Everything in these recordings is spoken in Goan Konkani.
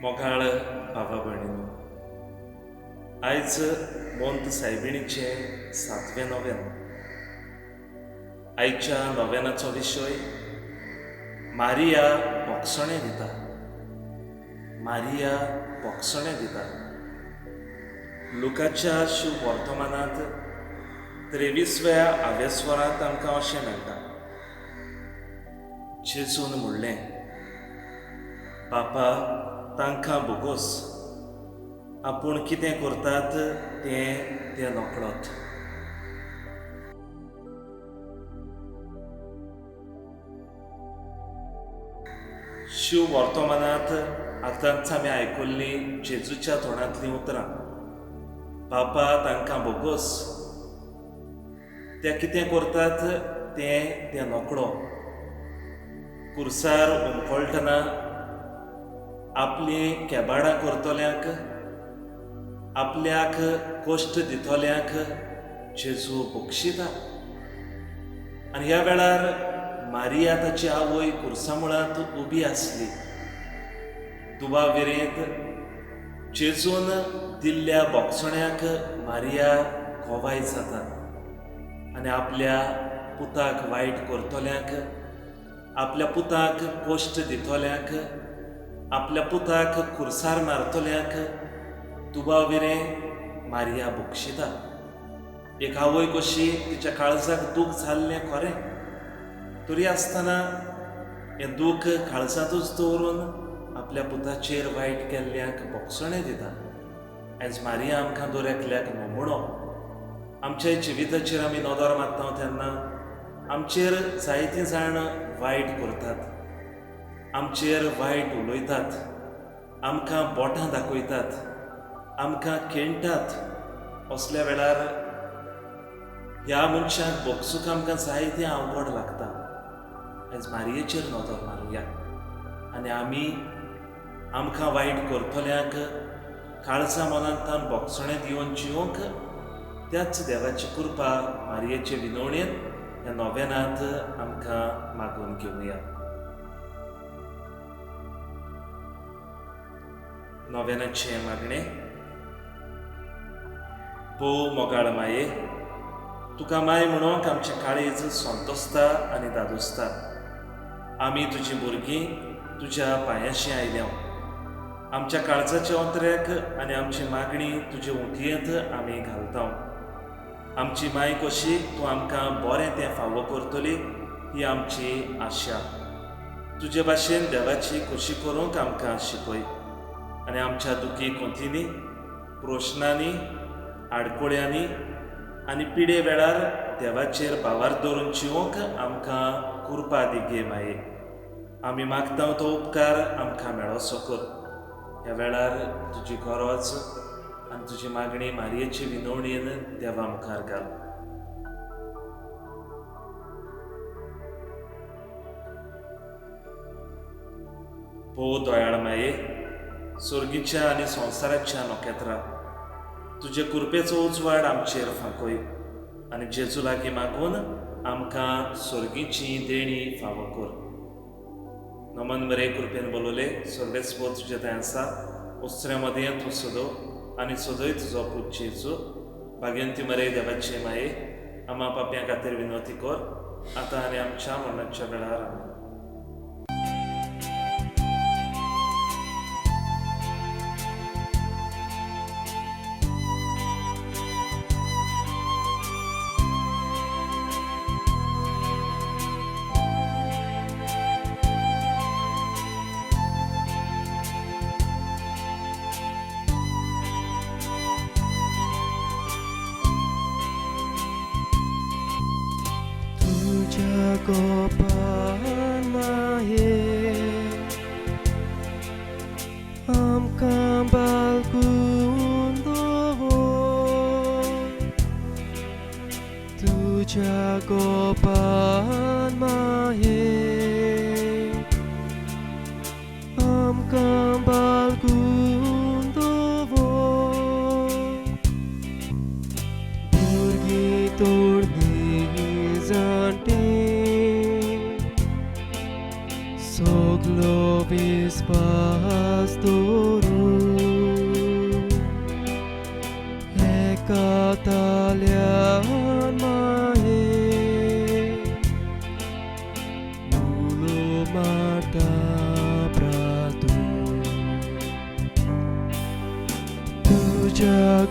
मोगाळ भावा भयणीनो, आयज मोंत सायबिणीचें सातवें नोवेन. आयच्या नोवेनाचो विशय मारिया बोगसणें दिता. मारिया बोगसणें दिता. लुकाच्या शुभ वर्तमानांत 23व्या आवेस्वरांत आमकां अशें मेळटा, जेजून म्हणलें, बापा तांकां बोगोस, आपूण कितें करतात तें ते नकळत. शिव वर्तमानांत आतांच आमी आयकुल्लीं जेजूच्या तोंडांतलीं उतरां, बापा तांकां बोगोस, ते कितें करतात तें ते नकळो. कुर्सार उमकळटना आपलीं केबाडां करतल्यांक, आपल्याक कश्ट दितल्यांक जेजू बक्षिता. आनी ह्या वेळार मारिया ताची आवय कुर्सा मुळांत उबी आसली. दुबाव विरेंत जेजून दिल्ल्या बोगसण्याक मारिया गोवाय जाता आनी आपल्या पुताक वायट करतल्यांक, आपल्या पुताक कश्ट दितल्यांक, आपल्या पुताक कुर्सार मारतल्यांक दुबाव विरें मारिया बक्षिता. एक आवय कशी तिच्या काळजाक दूख जाल्लें खरें, तरी आसतना हें दूख काळजांतूच दवरून आपल्या पुताचेर वायट केल्ल्यांक बोगसणें दिता. आयज मारिया आमकां दर एकल्याक नमुणो. आमच्या जिविताचेर आमी नदर मारता तेन्ना आमचेर जायतीं जाण वायट करतात, आमचेर वायट उलयतात, आमकां बोटां दाखयतात, आमकां खेणटात. असल्या वेळार ह्या मनशाक बोगसूंक आमकां जायतें अवघड लागता. आयज मारियेचेर नदर मारुया आनी आमी आमकां वायट करतल्यांक काळजा मनांतल्यान बोगसणें दिवन जिवंक त्याच देवाची कृपा मारियेचे विनवणेन ह्या नोवेनांत आमकां मागून घेवया. नोवेनाचें मागणें. भोव मोगाळ माये, तुका माय म्हणूंक आमचें काळीज संतोसता आनी दादोसता. आमी तुजीं भुरगीं तुज्या पांयाशी आयल्या. आमच्या काळजाच्या ओंतऱ्याक आनी आमची मागणी तुजे उंटयेंत आमी घालता. आमची माय कशी तूं आमकां बरें तें फावो करतली ही आमची आशा. तुजे भाशेन देवाची खोशी करूंक आमकां शिकय आनी आमच्या दुखी कोंतींनी, प्रश्नांनी, आडकोळ्यांनी आनी पिडे वेळार देवाचेर भावार दवरून जिवंक आमकां कृपा दी गे माये. आमी मागता तो उपकार आमकां मेळोसो कर. ह्या वेळार तुजी गरज आनी तुजी मागणी मारियेची विनवणेन देवा मुखार घाल. भोव दयाळ माये, सोर्गीच्या आनी संवसाराच्या नखेत्रां, तुजे कृपेचो उजवाड आमचेर फांकय आनी जेजू लागीं मागून आमकां सोर्गीची देणी फावो कर. नमन बरे कृपेन बोलवले सर्वेस्पोर तुजे थंय आसा. उस्त्र्या मदें तूं सदो आनी सदय तुजो पूत जेजू. भाग्यंती मरे देवाची माये, आमा पापयां खातीर विनवती कर, आतां आनी आमच्या मरणाच्या वेळार. आमेन. गोपान माये आमकां बालकून दवर, तुज्या गोपान माये आमकां बालकून दवर. भुरगीं तोडणी जाणटी सगलो विस्वास दवर.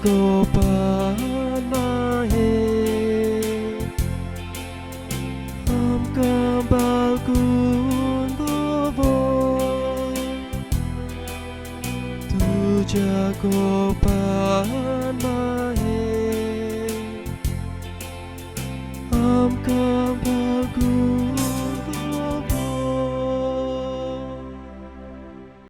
गोपान माये आमकां बालकून दवर तुज्या गोपान माये आमकां.